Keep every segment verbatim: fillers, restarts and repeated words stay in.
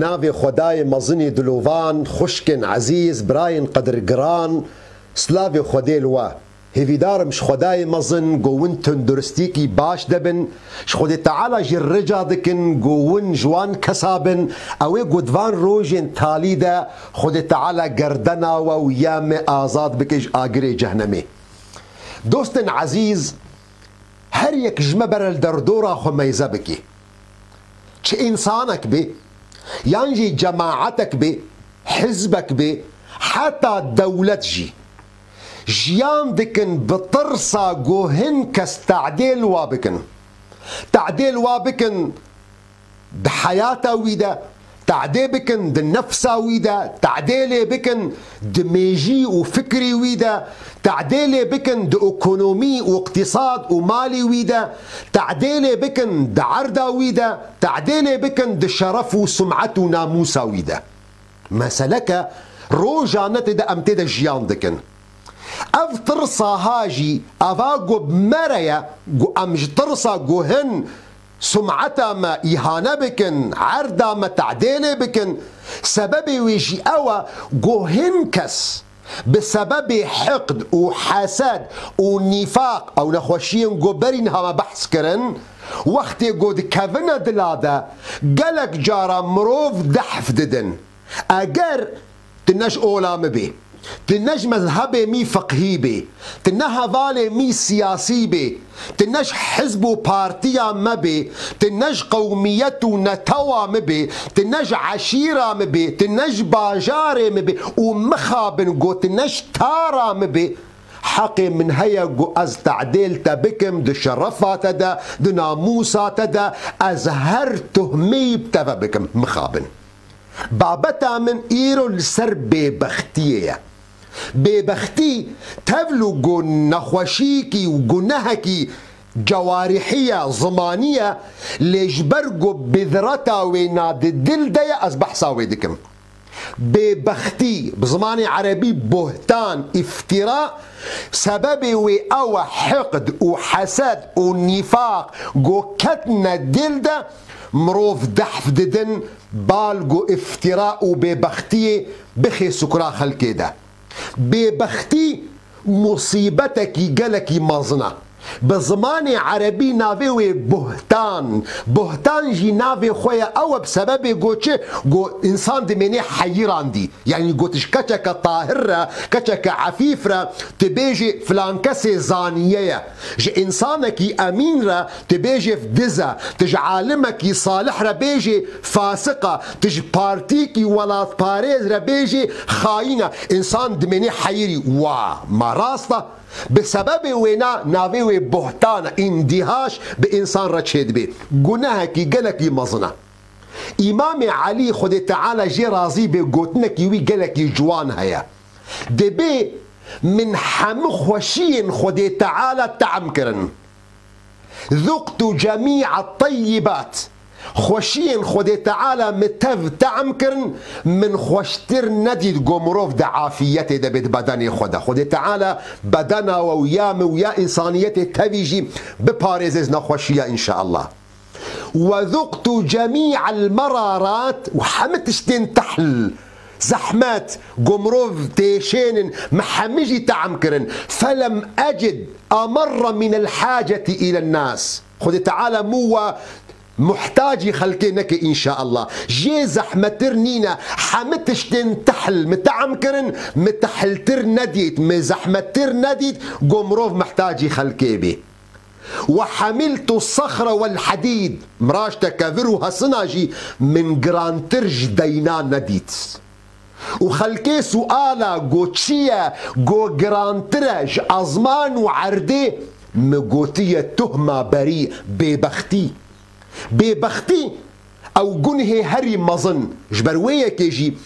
Navê Xwedayê mezinê dilovan, xwişkên ezîz, birayên qedirgiran, silavê Xwedê li we. Hêvîdar im ji Xwedayê mezin ku win tunduristîkî baş de bin, ji Xwedê Teala jî rica dikin ku win ji wan kesa bin, ew ê ku di van rojên talî de Xwedê Teala gerdena we û ya me azad bike ji agirê cehnemê. Dostên ezîz, her yek ji me bere li derdora xwe meyze bike. Çi însanek be, yan jî cemaetek be, hizbek be, heta dewlet jî, jiyan dikin bi tirsa ku hin kes tadêl wa bikin. Tadêl wa bikin di heyata wî de, tadê bikin di nefsa wî de, tadê lê bikin di mêjî û fikrî wî de, tadê lê bikin di ekonomî û iqtîsad û malî wî de, tadê lê bikin di erda wî de, tadê lê bikin di şeref û sum'et û namûsa wî de. Meseleke rojane tê de em tê de jiyan dikin. Ev tirsa ha jî eva ku bi me re ye, ku em ji tirsa ku hin sum'eta me îhane bikin, erda me tadêlê bikin. Sebebê wê jî ew e ku hin kes bi sebebê hiqd û hesed û nîfaq, ew nexweşiyên ku berî niha me behs kirin, wextê ku dikevine dila de, gelek cara mirov dehf didin. Eger tu ne ji ola min bê, tu ne ji mezhebê min fiqhî bê, tu ne hevalê min siyasî bê, tu ne ji hizb û partiya me bê, tu ne ji qewmiyet û netewa min bê, tu ne ji eşîra min bê, tu ne ji bajarê min bê û mixabin ku tu ne ji tara min bê, heqê min heye ku ez tadêl te bikim di şerefa te de, di namûsa te de, ez her tuhmeyî bi te ve bikim, mixabin. Babeta min îro li ser bêbextiyê ye. Bêbextî tevlû ku nexweşiyekî û gunehekî cewarihî ye, zimanî ye, lê ji ber ku bidrata wê na di dil de ye, ez behsa wê dikim. Bêbextî, bi zimanê erebî buhtan, îftîra, sebebê wê ew e hiqd û hesed û nîfaq ku ketine dil de, mirov dehf didin, bal ku îftîra û bêbextiyê bixê sukra xelkê de. Bêbextî musîbetekî gelekî mezin e. Bi zimanê erebî navê wê buhtan. Buhtan jî navê xwe ye, ew e bi sebebê ku çi? Ku însan dimênê heyirandî. Yanî ku tu ji keçeke tahir re, keçeke efîf re, tu bêjê filan kesê zaniye ye. Ji însanekî emîn re tu bêjê diz e. Tu ji alimekî salih re bêjê fasiq e. Tu ji partîkî welatparêz re bêjê xayîn e. Însan dimênê heyirî. Wa, ma rast e? Bi sebebê wêna navê wê buhtan e, îndîhaş bi însan re çêdibê. Gunehekî gelekî mezin e. Îmamê Elî, Xwedê Teala jê razî bê, gotinekî wî gelekî ciwan heye. Dibê min hemû xweşiyên Xwedê Teala tehm kirin. Zuqtu cemî'a teyyibat. Xweşiyên Xwedê Teala min tev tehm kirin, min xweştir nedît ku mirov di afiyetê de bê di bedenê xwe de. Xwedê Teala bedena we û ya min û ya însaniyetê tevî jî biparêze ji nexweşiya înşeallah. Ve zuqtu cemî'el merarat, û hemî tiştên tehl, zehmet, ku mirov têşênin, min hemî jî tehm kirin. Felem ecid emerre minel haceti ilen nas. Xwedê Teala min we muhtacî xelkê neke înşeallah. Jê zehmettir nîne. Hemî tiştên tehl min tehm kirin, min tehltir nedît, min zehmettir nedît, ku mirov muhtacî xelkê bê. Ve hamiltu sexre vel hadîd. Miraşte kevir û hesina jî min girantir ji deyna nedît. Û xelkê suala go çi ye, go girantir e ji ezman û erdê, min gotiye tuhma berî, bêbextî. Bêbextî ew gunhê herî mezin. Ji ber wê yekê jî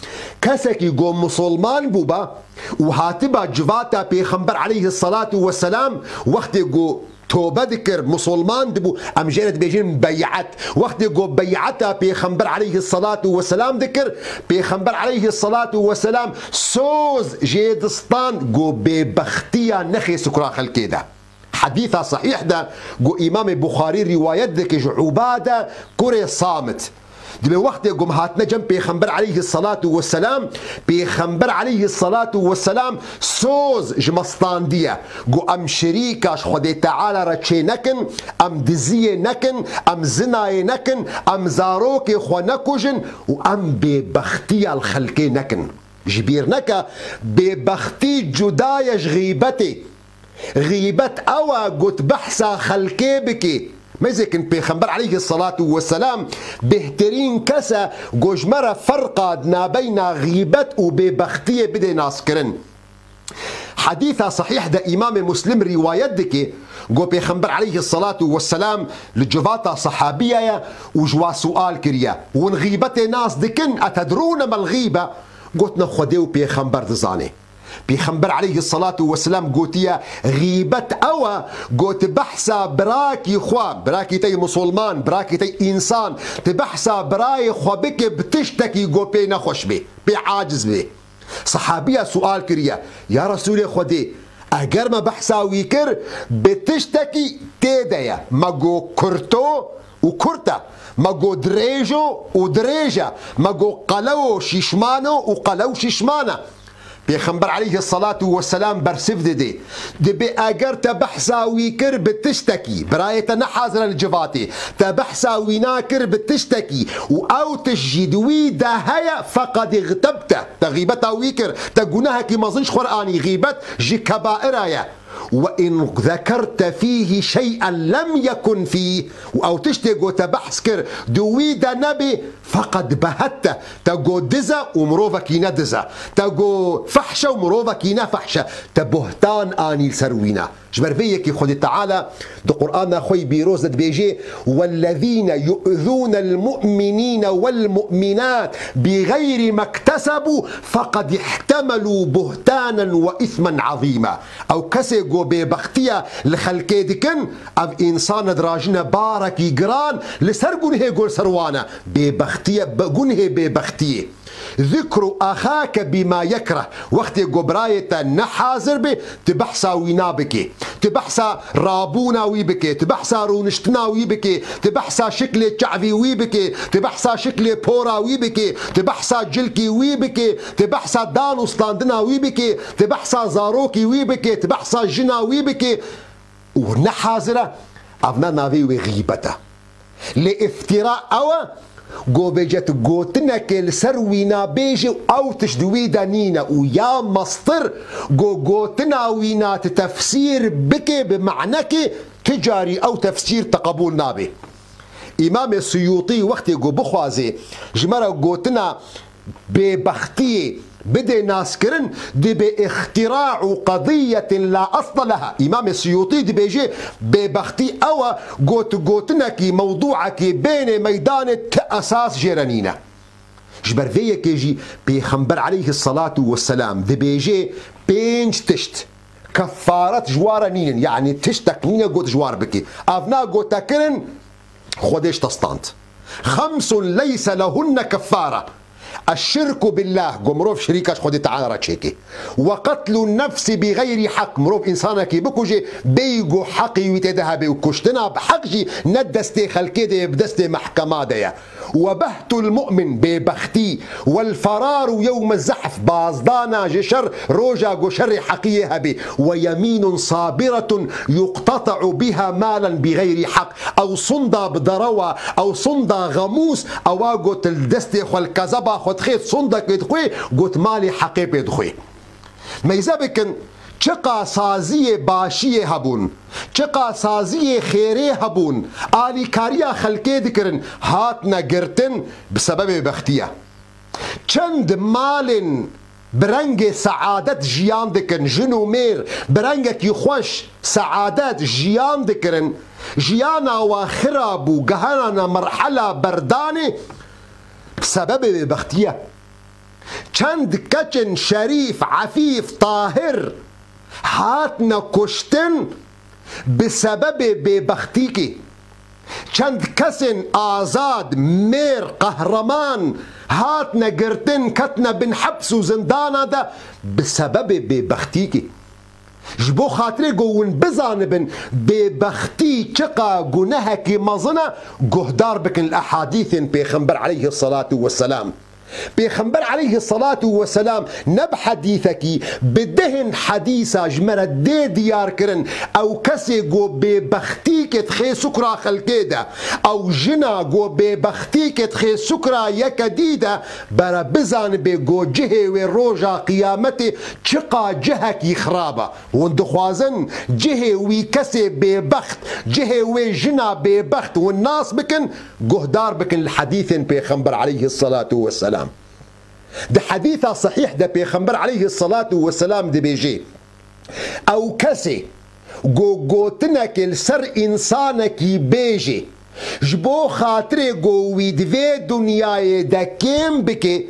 kesekî go misilman bûba û hatiba civata Pêxember aleyhisselatu vesselam, wextê go tobe dikir, misilman dibû, em jê re dibêjin bey'et. Wextê go bey'eta Pêxember aleyhisselatu vesselam dikir, Pêxember aleyhisselatu vesselam soz jê distan, go bêbextiya nexê sukra xelkê de. Hedîsa sehîh de ku Îmamê Buxarî rîwayet dike ji Ubade kurê Samit. Dibê wextê ku em hatine cem Pêxember aleyhisselatu vesselam, Pêxember aleyhisselatu vesselam soz ji me standiye. Got, em şirîka ji Xwedê Teala re çê nekin, em diziyê nekin, em zinayê nekin, em zarokê xwe nekujin û em bêbextiya li xelkê nekin. Ji bîr neke, bêbextî cuda ye ji xîbetê. Xîbet ew e got behsa xelkê bikê. Mêzêkin Pêxember aleyhisselatu vesselam bêhtirîn kes e, got ji me re ferqa di nabeyna xîbet û bêbextiyê bidê naskirin. Hedîsa sehîh de Îmamê Muslim rîwayet dike, got Pêxember aleyhisselatu vesselam li civata sehabiya ye û ji wa sual kiriye, hûn xîbetê nas dikin, etedrûne mel xîbe? Gotine Xwedê û Pêxember dizane. Pêxember aleyhisselatu vesselam gotiye, xîbet ew e, got behsa birakî xwe, birakî te yê musulman, birakî te yê însan, tu behsa birayê xwe bike bi tiştekî ku pê nexweş bê, pê aciz bê. Sehabiya sual kiriye, ya Resûlê Xwedê, eger me behsa wî kir, bi tiştekî tê de ye, me got kurto û kurt e, me got dirêjo û dirêj e, me got qelewo şîşmano û qelew şîşman e. Pêxember aleyhisselatu vesselam bersiv dide. Dibê eger te behsa wî kir bi tiştekî, birayê te nehazir e li civatê, te behsa wî nakir bi tiştekî û ew tişt jî di wî de heye, feqed îxtebte. Te xîbeta wî kir, te gunehekî mezin ji xwe re anî, xîbet ji kebaira ye. Ve in zekerte fîhî şey'en lem yekun fîh. Û ew tiştê ku te behs kir, di wî de nebê, feqed behette. Te got diz e û mirovekî ne diz e. Te got fehş e û mirovekî ne fehş e. Te buhtan anî li ser wî ne. Ji ber vê yekê Xwedê Teala di Qur'ana xwe yê pîroz de dibêje, "Wellezîne yu'zûnel mu'minîne wel mu'minat bi xeyrî mektesebû feqed ihtemelû buhtanen ve îsmen azîma." Ew kesê ku bêbextiya li xelkê dikin, ev însan dirajine barekî giran li ser gunhê ku li ser wan e. Bêbextiye, be-, gunhê bêbextiyê. Zikru axake bima yekreh. Wextê ku birayê te ne hazir be, tu behsa wî nabikê. Tu behsa rabûna wî bikê. Tu behsa rûniştina wî bikê. Tu behsa şiklê çavî wî bikê. Tu behsa şiklê pora wî bikê. Tu behsa cilkî wî bikê. Tu behsa dan û standina wî bikê. Tu behsa zarokî wî bikê. Tu behsa jina wî bikê. Û ne hazir e, ev ne navê wê xîbet e. Lê îftîra ew e, ku bêje tu gotinekê li ser wî nabêjî û ew tişt di wî de nîne û ya mestir ku gotina wî na tu tefsîr bikê bi manekê, tu carî ew tefsîr te qebûl nabe. Îmamê Suyûtî wextê ku bixwaze ji me re gotina bêbextiyê bidê naskirin, dibê îxtîra û qediyetin la esle leha. Îmamê Suyûtî dibêje, bêbextî ew e, got, gotinekî, mewdûekî bênê meydanê ti esas jê re nîne. Ji ber vê yekê jî Pêxember aleyhisselatu vesselam dibêje, pênc tişt kefaret ji wan re nînin, yanî tiştek nîne got ji wan re bikî. Ev na gote kirin, Xwedê ji te stand. Xemsun leyse lehunne keffare. Eşşirku billah, ku mirov şirîka ji Xwedê Teala re çêke. Ve qetlun nefsi bi xeyrî heq, mirov însanekî bikuje, bêyî ku heqî wî tê de hebe û kuştina bi heq jî ne destê xelkê de ye, bi destê mehkema de ye. Ve behtul mu'min, bêbextî. Wel feraru yewme zehf, bazdana ji şer roja ku şerê heqiyê hebe. Ve yemînun sabiretun yuqtata'u biha malen bi xeyrî heq. Ew sonda bi derewa, ew sonda xemûs, ewa got li destê xwe, li kezeba xwe dixê, sondekê dixwê, got malê heqê pê dixwê. Meyze bikin, çiqa saziyê başiyê hebûn, çiqa saziyê xêrê hebûn, alîkariya xelkê dikirin, hatine girtin bi sebebê bextiye. Çend malên bi rengê seadet jiyan dikin, jin û mêr bi rengekî xweş, seadet jiyan dikirin, jiyana wa xirab û gehanane merhela berdanê bi sebebê bêbextiye. Çend keçên şerîf, efîf, tahir hatine kuştin bi sebebê bêbextîkê. Çend kesên azad, mêr, qehreman hatine girtin, ketine bin heps û zindana de bi sebebê bêbextîkê. Ji bo xatirê ku hûn bizanibin bêbextî çiqa gunehekî mezin e, guhdar bikin li ehadîsên Pêxember aleyhisselatu vesselam. Pêxember aleyhisselatu vesselam ne bi hedîsekî, bi dehên hedîsa ji me re dê diyar kirin, ew kesê ku bêbextîkê dixê sukra xelkê de, ew jina ku bêbextîkê dixê sukra yeke dî de, bere bizanibe ku cihê wê roja qiyametê çiqa cihekî xirab e. Hûn dixwazin cihê wî kesê bêbext, cihê wê jina bêbext hûn nas bikin, guhdar bikin li hedîsên Pêxember aleyhisselatu vesselam. Di hedîsa sehîh de Pêxember aleyhisselatu vesselam dibêje, ew kesê ku gotinekê li ser însanekî bêje, ji bo xatirê ku wî di vê dinyayê de kêm bike,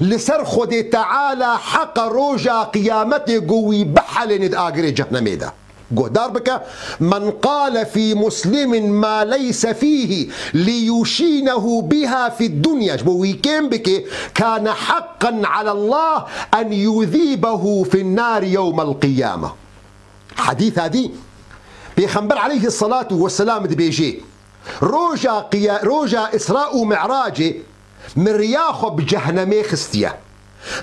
li ser Xwedê Teala heq e roja qiyametê ku wî bihelêne di agirê cehnemê de. Guhdar bike, "Men qale fî muslimin ma leyse fîhî liyuşînehu biha fid dunya." Ji bo wî kêm bike, "kâne haqqan alallah en yuzîbehu fin nâri yewmel qiyâme." Hedîsa dî, Pêxember aleyhisselatu vesselam dibêje, roja qiya-, roja Îsra û Mi'racê min riya xwe bi cehnemê xistiye.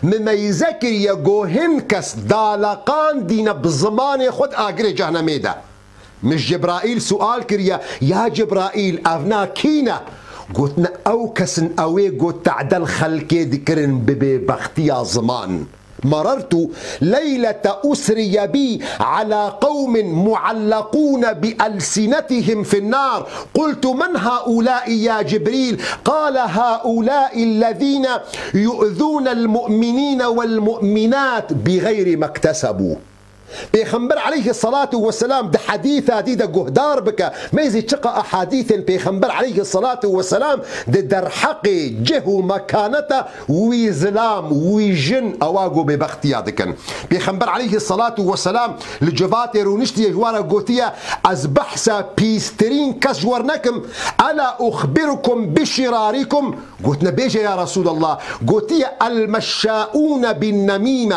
Min meyze kiriye ku hin kes daleqandîne bi zimanê xwe di agirê cehnemê de. Min ji Cebraîl sual kiriye, ya Cebraîl, evna kî ne? Gotine, ew kes in ew ê ku tedel xelkê dikirin bi bêbextiya ziman. مررت ليلة أسري بي على قوم معلقون بألسنتهم في النار. قلت: من هؤلاء يا جبريل؟ قال: هؤلاء الذين يؤذون المؤمنين والمؤمنات بغير ما اكتسبوا. Pêxember aleyhisselatu vesselam di hedîsa dî de guhdar bike, mêzî çiqa ehadîsên Pêxember aleyhisselatu vesselam di derheqê cih û mekaneta wî zilam, wî jin, ewa ku bêbextiya dikin. Pêxember aleyhisselatu vesselam li civatê rûniştiye ji wan re gotiye, ez behsa pîstirîn kes ji wer nekim. Ela uxbirukum bi şirarikum? Gotine, bêje ya Resulallah. Gotiye, el meşşaûne bin nemîme,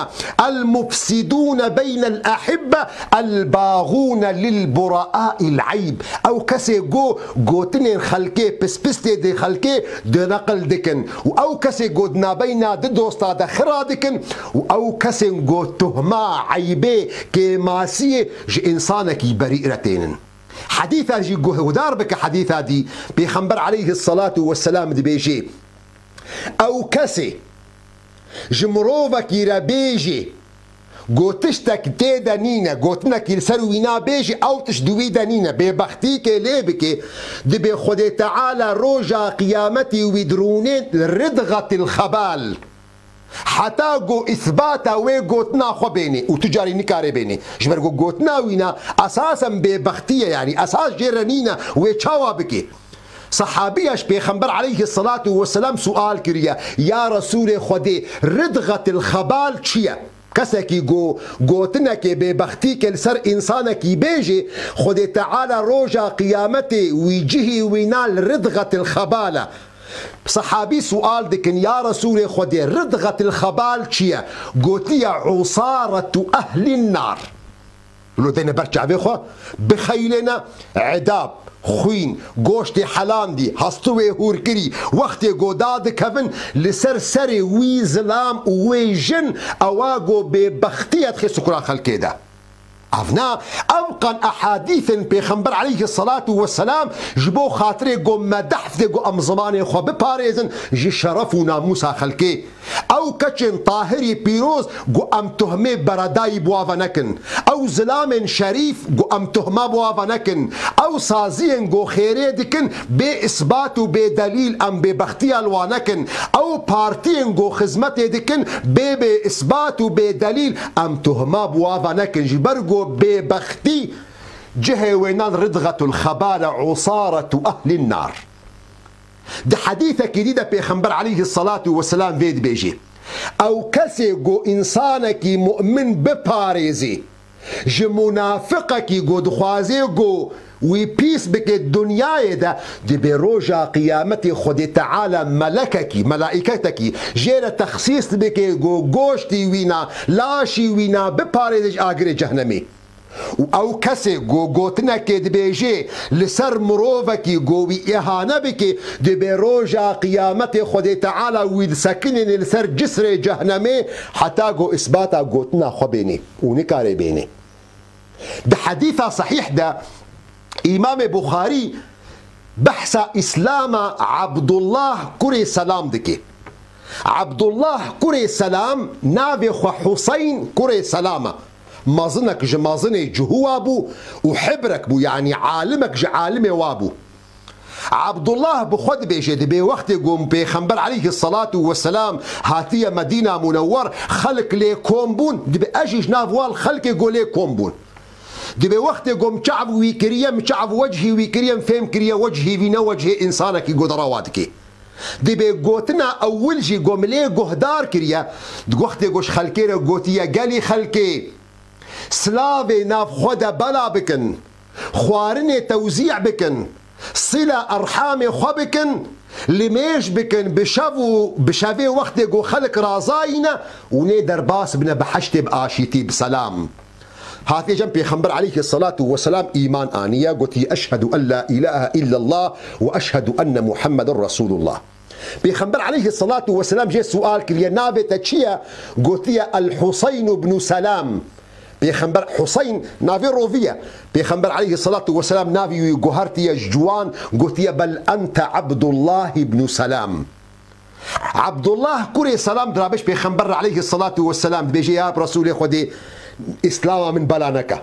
el mufsidûne beynel ehibbe, el bâxûne lil buraâil eyb. Ew kesê go gotinên xelkê, pispistê di xelkê dineqil dikin. Û ew kesê go di nabeyna di dosta de xira dikin. Û ew kesên go tuhma, eybê, kêmasiyê ji însanekî berî re tênin. Hedîsa jî guhdar bike hedîsa dî. Pêxember aleyhisselatu vesselam dibêje, ew kesê ji mirovekî re bêjê, go tiştek tê de nîne, gotinekî li ser wî nabêjê, ew tişt di wî de nîne, bêbextîkê lê bike, dibê Xwedê Teala roja qiyametî wî dirûnê ridxetil xebal. Heta ku îsbata wê gotina xwe bênê û tu carî nikarê bênê. Ji ber ku gotina wîna esasen bêbextî ye, yanî esas jê re nîne, wê çawa bike? Sehabiya ji Pêxember aleyhisselatu vesselam sual kiriye, ya Resûlê Xwedê, ridxetil xebal çi ye? Kesekî ku gotinekê bêbextîkê li ser însanekî bêjê, Xwedê Teala roja qiyametê wî cihî wîna li ridxetil xebal e. Sehabî sual dikin, ya Resûlê Xwedê, ridxetil xebal çi ye? Gotiye, usaretu ehlin nar. Lo dêne ber çavê xwe, bixeylêne, edab, xwîn, goştê helandî, hestû wê hûrkirî, wextê go dadikevin, li ser serê wî zilam û wê jin, ewa go bêbextiye dixê sukura xelkê de. Ev na, ev qan ehadîsên Pêxember aleyhisselatu vesselam ji bo xatirê ku me dehf de ku em zimanê xwe biparêzin ji şeref û namûsa xelkê. Ew keçên tahirî pîroz ku em tuhmê beredayî bi wa ve nekin. Ew zilamên şerîf ku em tuhma bi wa ve nekin. Ew saziyên ku xêrê dikin bê isbat û bê delîl em bêbextiya li wa nekin. Ew partiyên ku xizmetê dikin bê bê isbat û bê delîl em tuhma bi wa ve nekin. Ji ber ku bêbextî cihê wênan ridxetul xebale usaretu ehlin nar. Di hedîsekî dî de Pêxember aleyhisselatu vesselam vê dibêjê, ew kesê ku însanekî mu'min biparêzê, Ji munafiqekî ku dixwaze ku wî pîs bike dinyayê de, dibê roja qiyametê Xwedê Teala melekekî, melaîketekî jê re texsîs bike ku goştî wîna, laşî wîna biparêze ji agirê cehnemê. Û ew kesê ku gotinekê dibêje li ser mirovekî ku wî îhane bike, dibê roja qiyametê Xwedê Teala wî disekinêne li ser cisrê cehnemê heta ku îsbata gotina xwe bêne û nikare bêne. Di hedîsa sehîh de Îmamê Buxarî behsa Îslama Abdullah kurê Selam dike. Abdullah kurê Selam navê xwe Huseyn kurê Selam e. Mezinek ji mezinê Cihûwa bû û hibrek bû, yanî alimek ji alimê wa bû. Abdullah bi xwe dibêje, dibê wextê ku Pêxember aleyhisselatu vesselam hatiye Medîna Munewwer, xelk lê kom bûn, dibê ez jî ji nav wan xelkê ku lê kom bûn. Dibê wextê ku min çav wî kiriye, min çav wechî wî kiriye, min fêm kiriye wechî wî ne wechê însanekî ku derewa dike. Dibê gotina ewil jî ku min lê guhdar kiriye, di wextê ku ji xelkê re gotiye, gelî xelkê, silavê nav xwe de bela bikin, xwarinê tewzî bikin, sîla erhamê xwe bikin, limêj bikin bi şev û bi şevê wextê ku xelk razayîne û nê derbas bine bi heştê, bi aşîtî, bi selam. Hatiye cem Pêxember aleyhisselatu vesselam îman aniye, gotiye, "Eşhedû en la ilahe illallah ve eşhedû enne Muhammeden Resulullah." Pêxember aleyhisselatu vesselam jê sual kiriye, "Navê te çi ye?" Gotiye, "El Huseyn ibn Selam." Pêxember, Huseyn navê rovî ye. Pêxember aleyhisselatu vesselam navê wî guhertiye ji wan, gotiye, "Bel ente Abdullah ibn Selam." Abdullah kurê Selam dirabêj Pêxember re aleyhisselatu vesselam, dibêje, "Ya Resûlê Xwedê, Îslama min bela neke."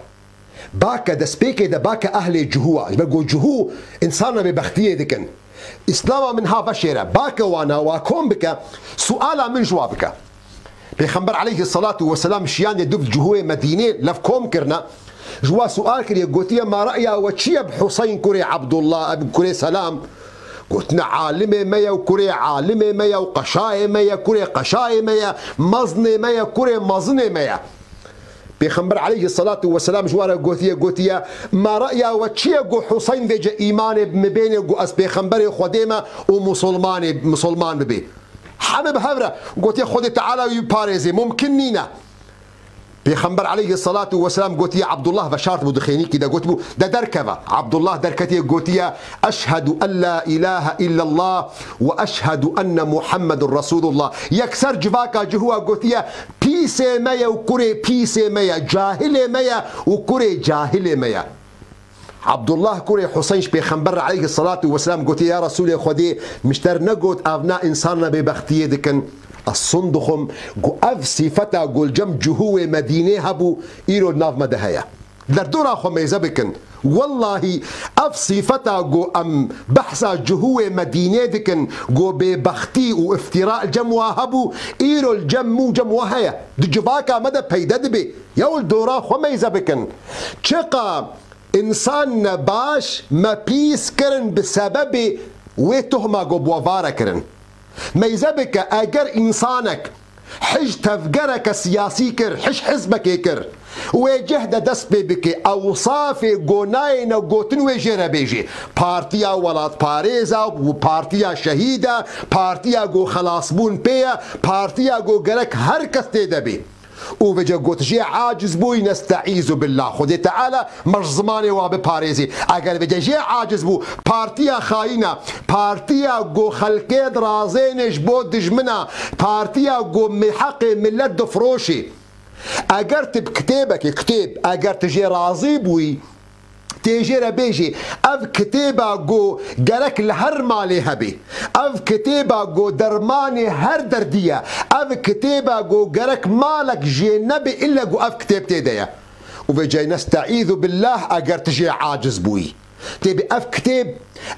Bake destpêkê de bake ehlê Cihû a. Ji ber ku Cihû însana bêbextiyê dikin. Îslama min ha veşêre. Bake wana wa kom bike, suala min ji wa bike. Pêxember aleyhisselatu vesselam şiyandiye du Cihûyê Medînê, lev kom kirine. Ji wa sual kiriye, gotiye, "Ma re'ya we çi ye bi Huseyn kurê Abdullah, kurê Selam?" Gotine, "Alimê me ye û kurê alimê me ye û qeşayê me ye, kurê qeşayê me ye, mezinê me ye, kurê mezinê me ye." Pêxember aleyhisselatu vesselam ji wan re gotiye, gotiye, "Ma re'ya we çi ye ku Huseyn vêce îmanê bi min bêne ku ez pêxemberê Xwedê me û musulmanê, musulman bibe?" Heme bi hev re gotiye, "Xwedê Teala wî biparêzê, mumkin nîne." Pêxember aleyhisselatu vesselam gotiye, Abdullah veşart bû di xênîkî de, gotibû, "De derkeve." Abdullah derketiye, gotiye, "Eşhedû en la ilahe illallah ve eşhedû enne Muhammedun Resulullah." Yekser civaka Cihû a gotiye, "Pîsê me ye û kurê pîsê me ye, cahilê me ye û kurê cahilê me ye." Abdullah kurê Huseyn ji Pêxember re aleyhisselatu vesselam gotiye, "Ya Resûlê Xwedê, min ji te re negot ev na însana bêbextiyê dikin? Ez sun dixwim ku ev sîfeta ku li cem Cihûyê Medînê hebû, îro li nav me de heye." Derdora xwe mêze bikin. Wellahî ev sîfeta ku em behsa Cihûyê Medînê dikin, ku bêbextî û îftîra li cem wa hebû, îro li cem min û cem we heye. Di civaka me de peyde dibe. Ya li dora xwe mêze bikin. Çiqa însan nebaş me pîs kirin bi sebebê wê tuhma ku bi we vare kirin. Mêze bike, eger însanek hij tevgereke siyasî kir, hij hizbekê kir, wê cih de dest pê bike, ewsafê ku nayêne gotin wê jê re bêjê. Partiya welatparêz e û partiya şehîd e, partiya ku xelasbûn pê ye, partiya ku gerek her kes tê de bê. Û vêce got, "Jê aciz bûyî, nesteîzu billah." Xwedê Teala me ji zimanê wa biparêzê. Eger vêce jê aciz bû, partiya xayîn e, partiya ku xelkê dirazêne ji bo dijmina, partiya ku mi-, heqê milet difiroşê. Eger tu bi kitêbekê, kitêb, eger tu jê razî bûyî, tê jê re bêjê, ev kitêba ku gerek li her malê hebê, ev kitêba ku dermanê her derdî ye, ev kitêba ku gerek malek jê nebê, ille ku ev kitêb tê de ye. Û vêce nesteîzu billah, eger tu jê aciz bûyî. Tê bi ev kitêb,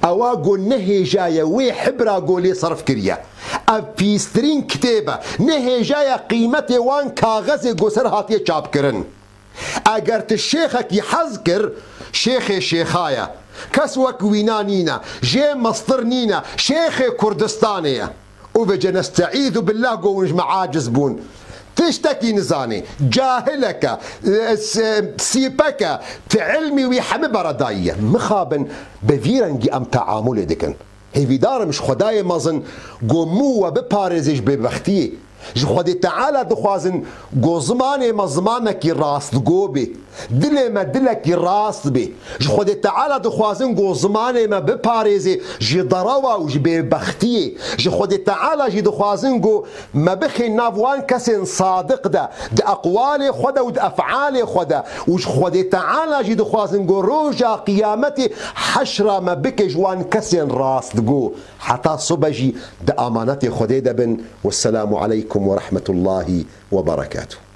ewa ku nehêjaye wê hibra ku lê serf kiriye. Ev pîstirîn kitêb e. Nehêjaye qîmetê wan kaxezê ku ser hatiye çapkirin. Eger tu şêxekî hez kir, şêxê şêxa ye. Kes wek wîna nîne. Jê mestir nîne. Şêxê Kurdistanê ye. Û vêce nesteîzu billah, go hûn ji me aciz bûn. tiştekî nizanê, cahileke, e, s-, sîpeke, ti ilmî wî hemî beredayî ye. Mixabin bi vî rengî em teamulê dikin. Hêvîdar im ji Xwedayê mezin ku min û we biparêze ji bêbextiyê. Ji Xwedê Teala dixwazin ku zimanê me zimanekî rastgo bê. Dilê me dilekî rast bê. Ji Xwedê Teala dixwazin ku zimanê me biparêze ji derewa û ji bêbextiyê. Ji Xwedê Teala jî dixwazin ku me bixê nav wan kesên sadiq de, di eqwalê xwe de û di efalê xwe de. Û ji Xwedê Teala jî dixwazin ku roja qiyametê heşra me bike ji wan kesên rastgo. Heta sibe jî di amanetê Xwedê de bin. Wesselamu aleykum ve rahmetullahi ve berekatuh.